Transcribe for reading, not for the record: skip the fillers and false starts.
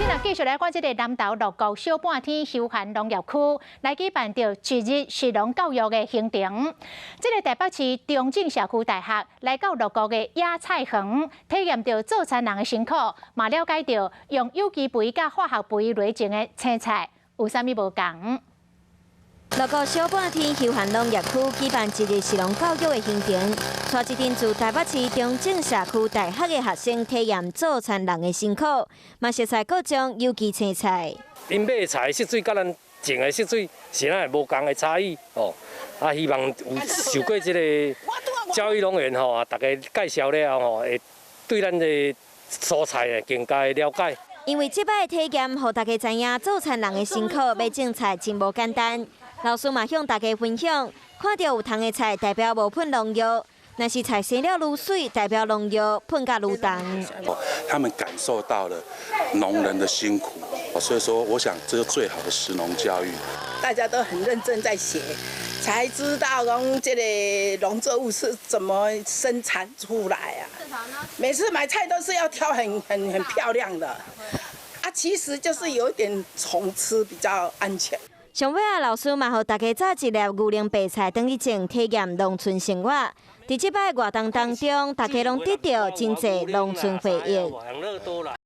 先來繼續來看這個南投六股小半天休閒農業區來舉辦著一日食農教育的行程。這個台北市中正社區大學來到六股的野菜園，體驗著做田人的辛苦，嘛了解著用有機肥佮化學肥來種的青菜有啥物無仝。六股小半天休閒農業區舉辦一日食農教育的行程，帶一陣自台北市中正社區大學的學生體驗做田人的辛苦，嘛熟悉各種有機青菜。𪜶買的菜色水佮咱種的色水是哪會無仝的差異哦。啊，希望有受過這個教育農員吼，啊，逐家介紹了後吼，會對咱的蔬菜更加了解。因為這擺的體驗，予大家知影做田人的辛苦，欲種菜真無簡單。老師嘛向大家分享，看著有蟲的菜代表無噴農藥，若是菜生了愈媠，代表農藥噴甲愈重。他們感受到了農人的辛苦，所以說我想這是最好的食農教育。大家都很認真在學，才知道講這個農作物是怎麼生產出來啊。每次買菜都是要挑很很很漂亮的，啊，其實就是有點蟲吃比較安全。上尾啊，老師嘛，予大家紮一粒牛奶白菜，轉去種，體驗農村生活。佇這擺活動當中，大家攏得著真濟農村回憶。